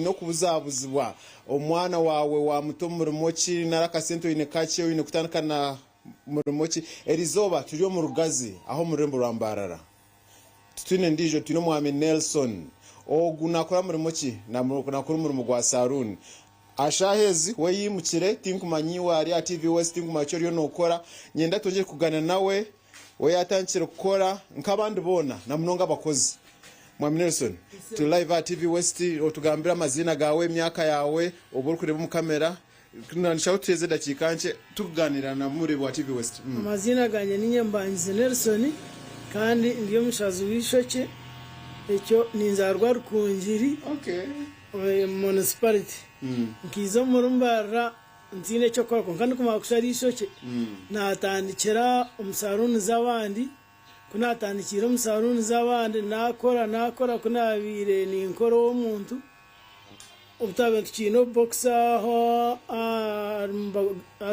N'okubuzabuzibwa omwana waawe waamuta omu murimo ki nari akasente oine kakye oine kutandika na murimo ki? Erizooba turi omu Rugazi aha omu rurembo rwa Mbarara. Titwine ndiijo twine omwami Nelson. Ogu naakora murimo ki? Naakora omurimo gwa saruuni. Aha shaaha ezi we yaimukire tinkumanya iwe ari aha TV West tinkumanya eki oriyo nookora. Niinyenda twongyere kuganira nawe. We yaatandikire kukora nk'abandi boona na munonga abakozi. Mwami Nelson, turi live aha TV West, otugambire amaziina gaawe, emyaka yaawe, obu orikureeba omu kamera. Nitushaba otuheereze edakiika nkye turikugaaniira na mureebi wa TV West. Amaziina gangye niinye Mbangizi Nelson kandi ndi omushazi w'eishokye, ekyo ninzaarwa Rukungiri Municipality. Nkaija omuri Mbarara Ntiine eky'okukora kwonka ndikumara kushara eishokye, naatandikira omu saruuni z'abandi. Ku naatandikiire omu saruuni z'abandi naakora naakora ku naabaire ninkora ow'omuntu, obu twabaire tukiine obubokisi aho aha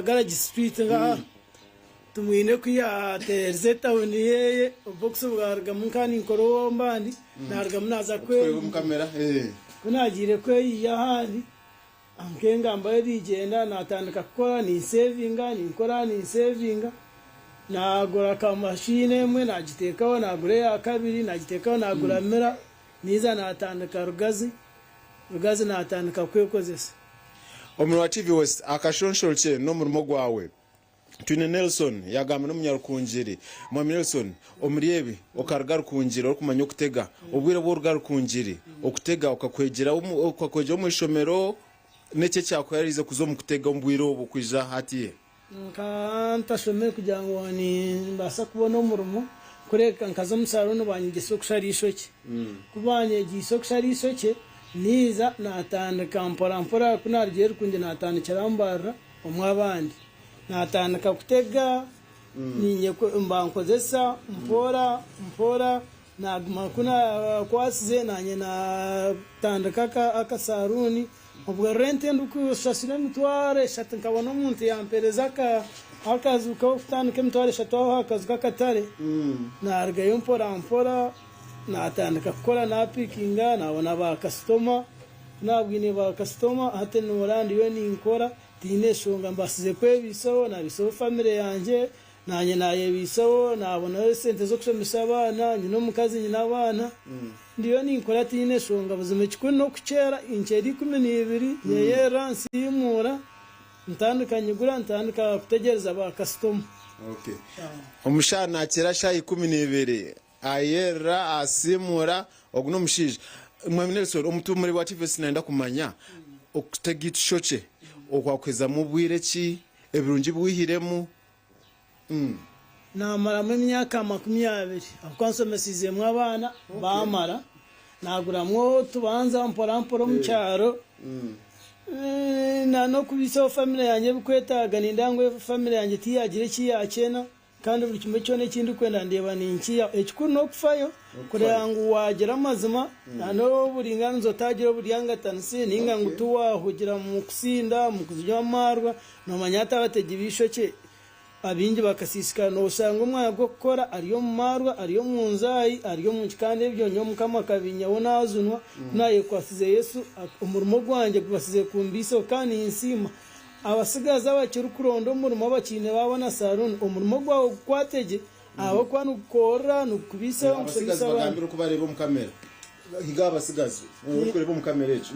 Garagi Street ngaha, Tumwine ku yaateerize etauni ye, obubokisi bwarugamu nkaba ninkora ow'abandi, naarugamu naaza kweyiya. Ku naagiire kweyiya ahandi, Nk'engamba erigyenda naatandika kukora ninsevinga, ninkora ninsevinga, naagura ka mashini emwe naagiteekaho, naagura eya kabiri naagiteekaho, naagura mira, naiza naatandika Rugazi, Rugazi naatandika kwekozesa. Omurimo wa TV West akashonshorokye n'omurimo gwawe. Twine Nelson yagamba n'omunyarukungiri. Mwami Nelson, omuri ebi okaruga Rukungiri orikumanya okutega. Obwire obu oruga Rukungiri, okutega okakwegyera okakwegyera omu ishomero? N'eki ekyakuheriize kuza omu kutega omu bwire obu kwija hatiiya? Nkaba ntashomire kugira ngu nimbaasa kubona omurimo, kureka nkaza omu saruuni banyegyesa okushara eishokye. Ku banyegyeise okushara eishokye, naiza natandika mpora mpora ku narugiire Rukungiri natandikira Mbarara. Omu abandi, naatandika kutega, niinye mba nkozesa mpora mpora, naaguma ku naakwatsize naanye naatandika akasaruuni, obwo renti ndikushashura emitwaro eshatu nkabona omuntu yampereza akaju k'okutandika emitwaro eshatu aho aha kaju k'akatare, naarugayo mpora mpora naatandika kukora naapikinga naabona baakasitoma. Ku naabwine baakasitoma hati noora ndiyo ninkora tihaine nshonga mbaasize kwebaisaho, naabaisaho famire yangye, naanye naayebaisaho, naabonaho esente z'okushomesa abaana, nyine omukazi nyine abaana, ndiyo ninkora tihaine nshonga buzima ekikuru n'okukyera enkyera 12 nyeyerera nsiimuura ntandika nyigura ntandika kutegyereza baakasitoma. Omushaija naakyera shaaha 12 Ayerera, asiimuura, ogu n'omushaija. Mwami Nelson, omutumire wa TVS nayenda kumanya okutega ekishokye okwakuhezamu obwire ki, ebirungi ebi wihiremu. Naamaramu emyaka 20 ahabw'okuba nshomesiizemu abaana baamara, naaguramu otubanza mpora mpora omu kyaro, na n'okubaisaho famire yangye ebikwetaaga nindeeba ngu famire yangye tiyaagira eki yaakyena. Kandi buri kimwe kyona eki ndikwenda ndeeba ninkiihaho. Ekikuru n'okufayo kureeba ngu waagira amazima n'oburingaaniza otaagira oburyangatanisi nainga ngu tiwaahugira mu kusinda, mu kunywa amaarwa. Noomanya hati abategi b'eishokye abaingi bakasiisikara. Nooshanga omwanya gw'okukora ari omu maarwa, ari omu nzaayi, ari omu ki. Kandi ebyo nyowe Mukama akabiinyaho naajunwa. Ku naayekwasize Yesu, omurimo gwangye gubasize kumbaisaho kandi ninsiima. Abatsigazi abakirikuronda omurimo abakiine baabona saruuni, omurimo gwawe gukwate gye ahabw'okuba nigukorera, nigukubaisaho, Abatsigazi nigushomesa abaana. bagambire oku bareeba omu kamera. Higa abatsigazi orikureeba omu kamera egi.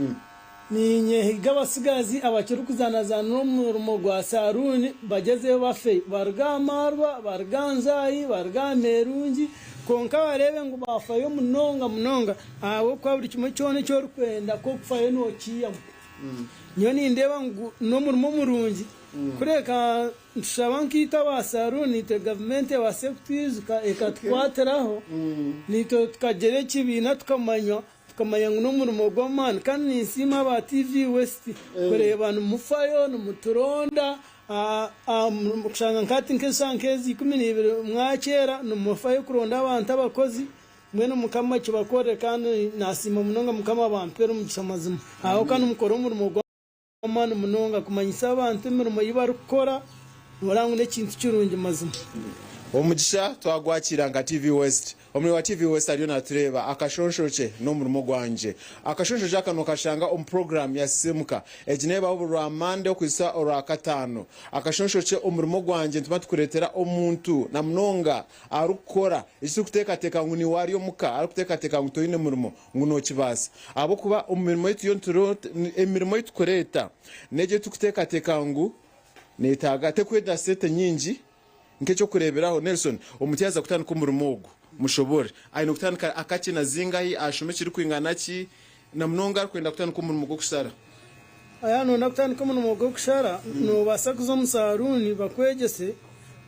Niinye higa abatsigazi abakirikuzanazaanira omurimo gwa saruuni bagyezeho bafeyo. Baruge aha maarwa, baruge aha nzaahi, baruge aha meerungi kwonka bareebe ngu baafayo munonga munonga ahabw'okuba buri kimwe kyona eki orikwenda ku okufayo nookiihamu. Nyowe nindeeba ngu n'omurimo murungi kureka nitushaba nkaitwe aba saruuni naitwe gavumenti ebaase kutwijuka ekatukwatiraho naitwe tukagira ekibiina tukamanywa tukamanya ngu n'omurimo gw'amaani kandi ninsiima aba TV West kureeba nimufayo nimuturonda kushanga nka hati nk'eshaaha nk'ezi 12 mwakyera nimufayo kuronda abantu abakozi. Mbwenu Mukama akibakorere kandi nasiima munonga Mukama abampere omugisha mazima ahabw'okuba nimukora omurimo gw'amaani munonga kumanyisa abantu emirimo ei barikukora noreeba ngu n'ekintu kirungi mazima. Omugisha twagwakiira nka TV West. Omuri wa TV West ariyo natureeba akashonshorokye n'omurimo gwangye. Akashonshorokye aka nokashanga omu puroguraamu ya Sisiimuka. Egi neebaho buri Rwamande okuhitsya Orwakataano. Akashonshorokye omurimo gwangye nituba nitukureetera omuntu na munonga arikukora eki turikuteekateeka ngu niiwe ari omuka arikuteekateeka ngu toine murimo ngu nookibaasa. Ahabw'okuba omu mirimo ei turiyo emirimo ei turikureeta n'egyo ei turikuteekateeka ngu neetaaga terikwenda sente nyingi. Nk'eky'okureeberaho, Nelson, omuntu yaaza kutandika omurimo ogu, mushobore, aine kutandika akakye na zingahi, ashome ekirikwingana ki, na munonga arikwenda kutandika omurimo gw'okushara? Yaaba nooyenda kutandika omurimo gw'okushara, noobaasa kuza omu saruuni bakwegyese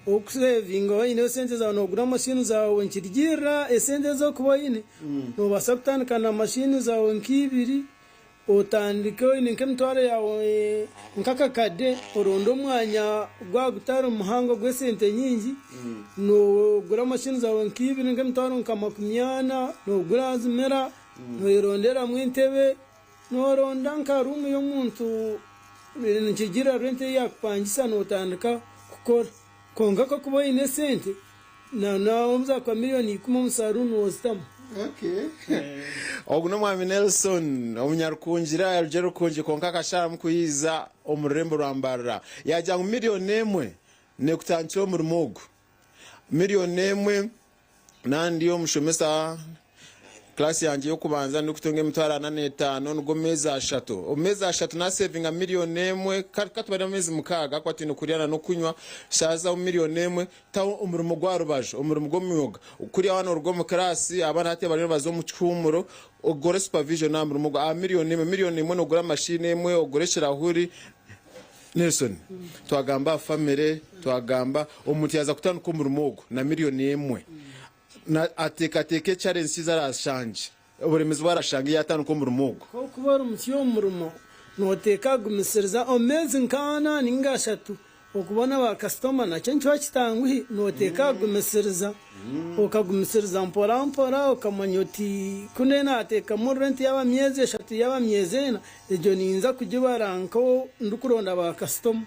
okusevinga oine esente zaawe noogura mashini zaawe nikirugirira esente ezi orikuba oine. Noobaasa kutandika na mashini zaawe nk'ibiri Otandike oine nk'emitwaro yaawe nk'akakade, oronde omwanya gwaba gutari muhango gw'esente nyingi, noogura mashini zaawe nk'ibiri nk'emitwaro nka 40, noogura zimera, noyeronderamu entebe, nooronda nka ruumu y'omuntu nikigira renti ei yaakupangisa nootandika kukora. Kwonka ku orikuba oine esente, N'obu zaakuba miriyoni ikumi omu saruuni wozitamu. Ogu n'omwami Nelson omunyarukungira yarugire Rukungiri kwonka akasharamu kuyiiza omu rurembo rwa Mbarara. Yaagira ngu miriyoni emwe nekutandikira omurimo ogu. Miriyoni emwe nandi omushomesa Class yangye y'okubanza ndikutunga emitwaro 45 nigo meezi ashatu. Omu meezi ashatu nasevinga miriyoni emwe, katubare ameezi mukaaga ahakuba twine kurya na n'okunywa, shaaha omu miriyoni emwe, taho omurimo gwa rubaju, omurimo gw'omyoga. Kuriya waaba noruga omu class, abaana hati bariyo nibaza omu kihuumuro, okore supervision aha murimo gwawe aha miriyoni emwe. Miriyoni emwe nogura machine emwe, ogure ekirahuri. Nelson, twagamba aha family, twagamba omuntu yaaza kutandika omurimo ogu na miriyoni emwe. Na ateekateeka eki arensi ezi araashangye, oburemeezi obu araashange yaatandika omurimo ogwo. Ku orikuba ori musya omu murimo, nooteeka kugumisiriza omu meezi nk'ana nainga ashatu okubona baakasitoma nakyo nikiba kitanguhi. Nooteeka kugumisiriza, okagumisiriza mpora mpora okamanya oti ku ndiyo naateekamu renti yaaba myezi eshatu yaaba myezi ena, egyo ninza kugibara nk'ondikuronda baakasitoma.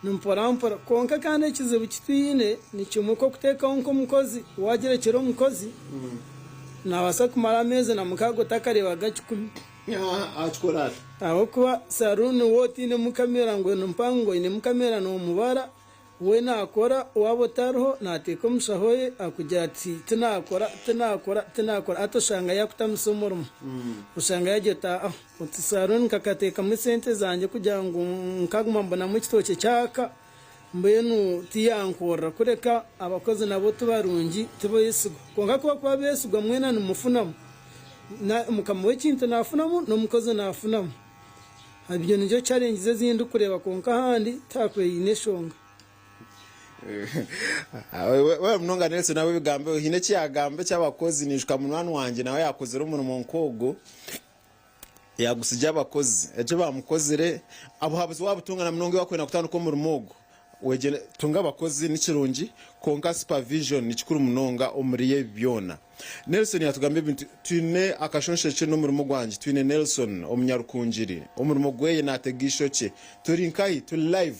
Ni mpora mpora. Kwonka kandi ekizibu ki twine ni kimwe nk'okuteekaho nk'omukozi, waagirekyera omukozi naabaasa kumara ameezi na mukaaga otakareebaga kikumi. Akikora ata? Ahabw'okuba saruuni waaba otainemu kamera ngu ni mpango oinemu kamera noomubara, we naakora waaba otariho naateeka omushaho ye akugira ati tinaakora, tinaakora, tinaakora hati oshanga yaakutamisa omurimo. Oshanga yaagira oti aa. Oti saruuni nkakateekamu esente zangye kugira ngu nkaguma mbonamu ekitookye kyaka, mbwenu tiyankorera kureka abakozi nabo tibarungi tibesigwa. Kwonka ku bakuba besigwa mwena nimufunamu. Na mukama w'ekintu nafunamu n'omukozi nafunamu. Ebyo nizo challenges ezi ndikureeba kwonka ahandi tihakubaire eshonga. Webare munonga Nelson ahabw'ebigambo ebyo. Haine eki yagamba eky'abakozi, naijuka munywani wangye nawe yakozire omurimo nk'ogwo. Yaagutsigira abakozi. Eki baamukozire, obuhabuzi waabutunga na munonga waaba orikwenda kutandika omurimo ogu, tunga abakozi ni kirungi kwonka supervision ni kikuru munonga omuri ebi byona. Nelson yaatugambira ebintu, twine akashonshekye n'omurimo gwangye, twine Nelson omunyarukungiri, omurimo gweye naatega eishokye. Turi nkahi? Turi live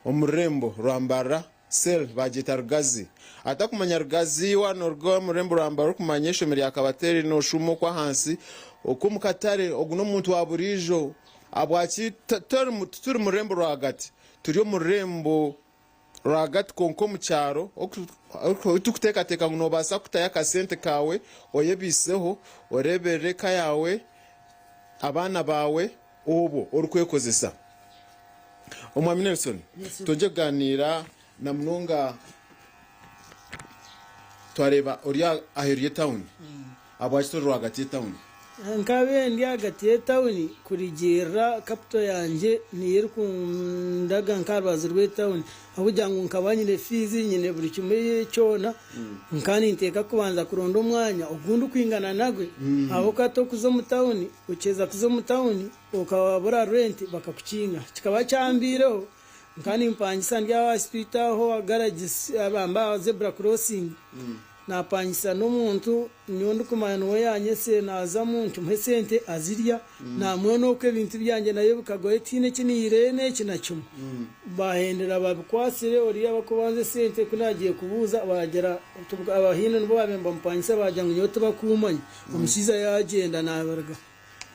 omu rurembo rwa Mbarara. Cell baagyeta Rugazi. Atakumanya Rugazi waaba nooruga omu rurembo rwa Mbarara orikumanya eishomero rya Kabateri nooshuuma okwo ahansi okwo omu katare ogu n'omuntu wa buriijo. Ahabwaki tituri mu rurembo rwagati? Turi omu rurembo rwagati kwonka omu kyaro ahu turikuteekateeka ngu noobaasa kutayo akasente kaawe oyebaiseho, oreeberere eka yaawe, abaana baawe obwo orikwekozesa. Omwami Nelson, twongye kugaaniira na munonga twareeba ori aheeru y'etauni. Ahabwaki tori rwagati y'etauni? Nkabaire ndi ahagati y'etauni kurugiirira kapito yangye niyo erikundaga nk'aha rubaju rw'etauni. Ahabw'okugira ngu nkaba nyine fiizi, nyine buri kimwe kyona, nkaba ninteeka kubanza kuronda omwanya ogu ndikwingana nagwe ahabw'okuba torikuza omu tauni, okiheza kuza omu tauni, Okabura rent bakakukinga. Kikaba kyambaireho nkaba nimpangisa ndi aha street aho aha garage bambe aha zebra crossing. Naapangisa n'omuntu nyowe ndikumanya niwe yaanyetsire naazamu nkimuha esente azirya naamwena okwo ebintu byangye nabyo bikagwayo tihaine eki naihireyo n'eki na kimwe. Baahendera babikwatsire oriya abarikubanza esente ku naagiire kubuuza baagira abahaine nibo baabaire nibamupangisa baagira ngu nyowe tibakuumanya. Omushaija yaagyenda naabiruga.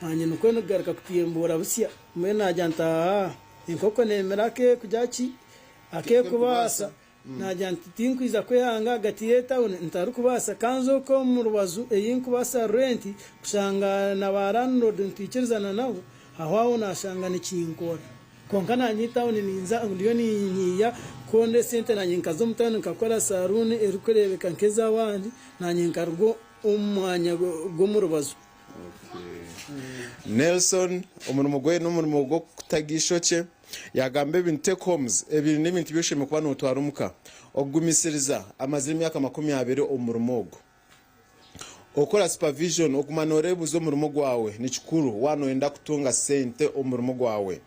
Naanye nikwo ndikugaruka kutimbuura busya mbwenu naagira nti aa enkoko neemira akeekugira ki akeekubaasa. Naagira nti, Tinkwija kwehanga ahagati y'etauni ntarikubaasa. Ka nzooke omu rubaju ei nkubaasa renti kushanga na ba landlord nitwikirizana nabo, aho aho naashanga nikinkora. Kwonka naanye etauni ninza ndiyo ninyiiya kuronda esente naanye nkaza omu tauni nkakora saruuni erikureebeka nk'ez'abandi naanye nkaruga omu mwanya gw'omu rubaju. Nelson omurimo gwe n'omurimo gw'okutaga eishokye. Yaagamba ebintu take homes ebiri n'ebintu ebi oshemereire kuba nootwara omuka. Okugumisiriza, amazire emyaka 20 omu murimo ogu. Okukora supervision, okuguma nooreebuuza omurimo gwawe ni kikuru waaba nooyenda kutunga sente omu murimo gwawe.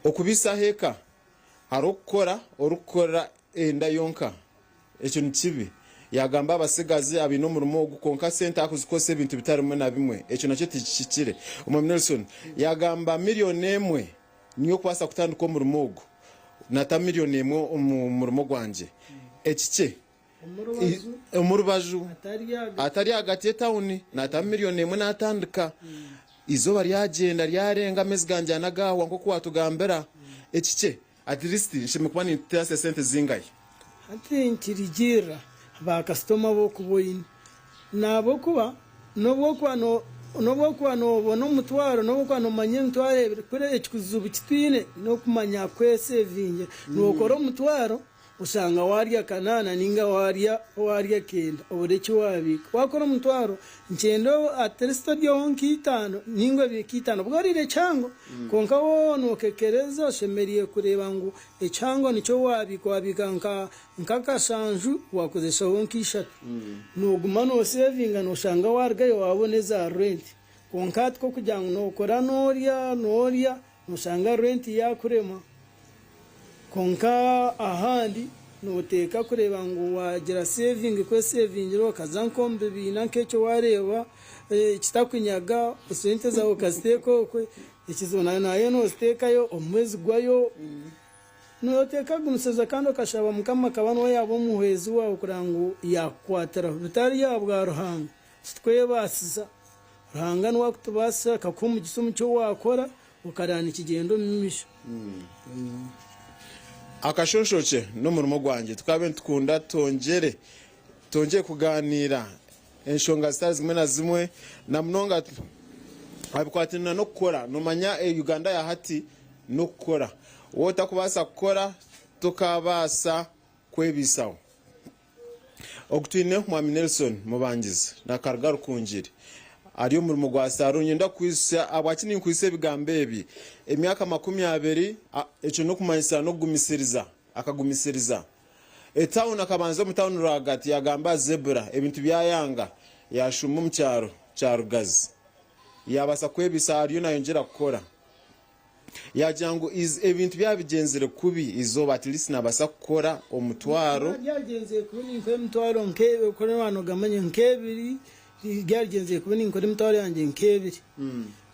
Okubiisaho eka, hariho okukora orikukorera enda yonka. Ekyo ni kibi. Yaagamba abatsigazi abaine omurimo ogu kwonka sente arikuzikozesa ebintu bitari bimwe na bimwe. Ekyo nakyo tikihikire. Omwami Nelson yaagamba miriyoni emwe niyo okubaasa kutandika omurimo ogu. Nata miriyoni emwe omu murimo gwangye. Ekikye omu rubaju atari ahagati y'etauni natamu miriyoni emwe natandika. Eizooba ryagyenda ryarenga ameezi gangye ana gaahwa nk'oku waatugambira. Ekikye At least nshemereire kuba ninteasa esente zingahi? Hati nikirigiirira ba kasitoma abu orikuba oine. N'ahabw'okuba n'obu orikuba n'obu orikuba noobona omutwaro, n'obu orikuba noomanya emitwaro ebiri, kuri ekizibu ki twine n'okumanya kwesevingira. Nookora omutwaro oshanga waarya kanaana nainga waarya waarya kenda obure eki waabiika. Waakora omutwaro Nkyenda at least oryeho nk'eitaano ninga obiike eitaano obwo oriire kihango kwonka waaba nokekereza oshemereire kureeba ngu ekihango nikyo wabiika wabiika nka nk'akashanju wakozesaho nk'eishatu noguma nosevinga noshanga warugayo wabona eza rent kwonka hati kokugira ngu nokora norya norya Noshanga rent yakurema kwonka ahandi noteeka kureeba ngu wagira saving kwesevingira okaza nkomu bibiina nkekyo wareeba kitakunyaga esente zawe okaziteeka okwe ekizibu nayo noziteekayo omwezi gwayo noteeka kugumisiriza kandi okashaba mukama akaba niwe yaba omuhwezi wawe kureba ngu yakukwatiraho bitari ahabwa Ruhanga titwebaasiza. Ruhanga niwe akutubaasisa akakuha omugisa omu ki waakora okareeba nikigyenda omu maisho. Akashonshokye n'omurimo gwangye. Tukabe nitukunda twongyere twongyere kugaaniira enshonga zitari zimwe na zimwe na munonga aha bikwatiraine n'okukora. Noomanya Uganda ya hati n'okukora. Waaba otakubaasa kukora tokaabaasa kwebaisaho. Ogu twine Mwami Nelson Mubangizi na Karuga Rukungiri ari omu murimo gwa saruuni. Niinyenda kukwijutsya ahabwaki ninkwijutsya ebigambo ebi. Emyaka 20, ekyo n'okumanyisa n'okugumisiriza, akagumisiriza. Etawuni akabanza omu tawuni rwagati yagamba aha Zebra ebintu byayanga yashuuma omu kyaro kya Rugazi yabaasa kwebisa ariyo nayongyera kukora. Yaagira ngu ebintu byaba bigyenzire kubi eizooba at least naabaasa kukora omutwaro. Byagyenzire kubi ninkora emitwaro nk'ebiri, byagyenzire kubi ninkora emitwaro yangye nk'ebiri.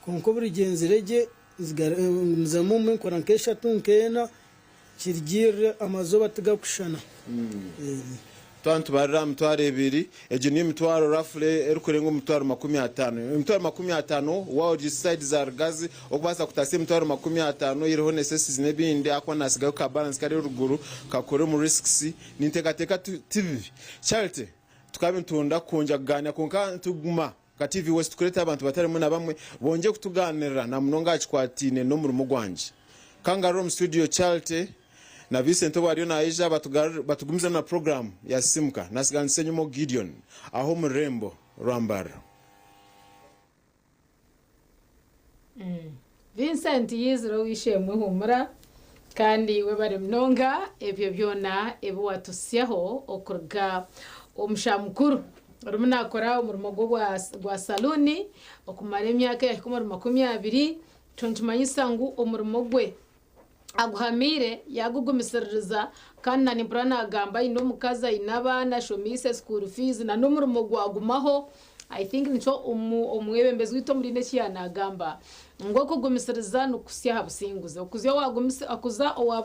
Kwonka obu rigyenzire gye ngumizamu obumwe nkora nk'eshatu nk'ena. Kirugirire amazooba tigakushushana. Twaba nitubarira aha mitwaro ebiri, egyo niyo mitwaro roughly erikurenga omu mitwaro 50. Emitwaro 50 waaba ori side za Rugazi okubaasa kutaasya emitwaro 50 oihireho necessities n'ebindi ahakuba naatsigayo ka balance kari eruguru kakore omu risks, ninteekateeka ti bibi. Charity, tukaba nitwenda kwongyera kugaaniira kwonka nituguma Nka TV West tukureetera abantu batari bamwe na bamwe bongye kutugaanirira na munonga aha kikwataine n'omurimo gwangye. Ka ngarure omu studio Charity na Vincent obu ariyo naija batugumizemu na puroguraamu ya Sisimuka. Nasiganisa enyima ogu Gideon aho omu rurembo rwa Mbarara. Vincent yaizire ow'eishe-emwe Humura kandi webare munonga ebyo byona ebi watuhitsyaho okuruga omushaha mukuru orimu nakora omurimo gwa saluuni okumara emyaka eyahika omuri 20 ekyo nikimanyisa ngu omurimo gwe. Aguhamiire, yaagugumisiririza, kandi na nimpurira naagamba aine omukazi, aine abaana, ashomeise school fees, na n'omurimo gwagumaho. I think nikyo omwebembezi waitu omuri eki yaanaagamba ngu okugumisiriza nikuhitsya aha businguzi. Okuza owa.